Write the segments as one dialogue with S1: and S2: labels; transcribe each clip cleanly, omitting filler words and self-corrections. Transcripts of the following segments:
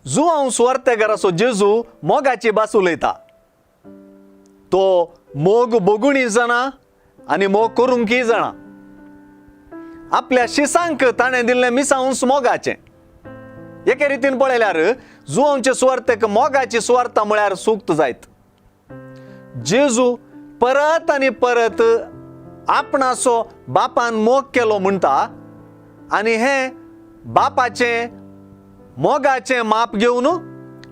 S1: जुआंव सुवार्तेकाराचो जेजू मोगाची भास उलयता. तो मोग भोगुणी जाणा आनी मोग करूंकय जाणा. आपल्या शिसांक ताणें दिल्लें मिसांस मोगाचें. एके रितीन पळयल्यार जुआंवचे सुवार्तेक मोगाची सुवार्ता म्हळ्यार सुक्त जायत. जेजू परत आनी परत आपणाचो बापान मोग केलो म्हणटा आनी हें बापाचें मोगाचें माप घेवन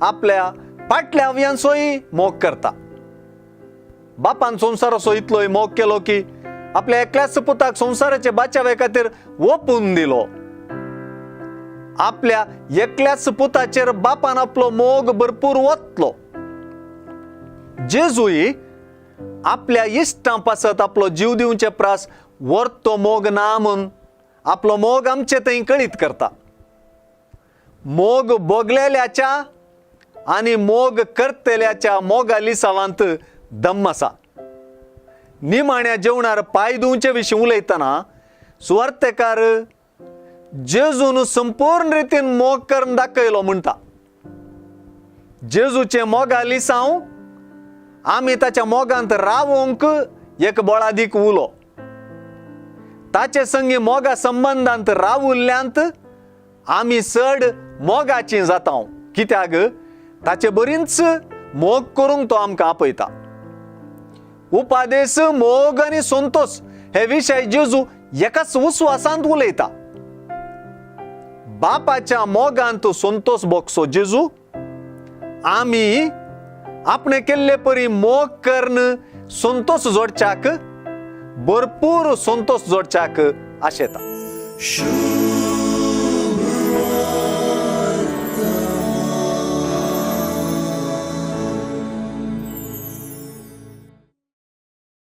S1: आपल्या फाटल्या अवयांचोय मोग करता. बापान संवसाराचो इतलोय मोग केलो की आपल्या एकल्याच पुताक संवसाराचे बाचावे खातीर ओपून दिलो. आपल्या एकल्याच पुताचेर बापान आपलो मोग भरपूर ओतलो. जेजूय आपल्या इश्टां पासत आपलो जीव दिवचे प्रास वर्तो मोग ना म्हूण आपलो मोग आमचे थंय कळीत करता. मोग भोगलेल्याच्या आनी मोग करतल्याच्या मोगा लिसावांत दम आसा. निमाण्या जेवणार पांय धुवचे विशीं उलयतना सुवार्तेकार जेजून संपूर्ण रितीन मोग करून दाखयलो म्हणटा. जेजूचे मोगा लिसांव आमी ताच्या मोगांत रावोंक एक बळादीक उलो. ताचे संगी मोगा संबंदांत रावुल्ल्यांत आमी चड मोगाची जाता, कित्याक ताचे बरींच मोग करूंक तो आमकां आपयता. उपादेस, मोग आनी संतोष हे विशय जेजू एकाच उस्वासांत उलयता. बापाच्या मोगांत संतोष भोगसो जेजू आमी आपणे केल्ले परी मोग करून संतोष जोडच्याक, भरपूर संतोष जोडच्याक आशेता.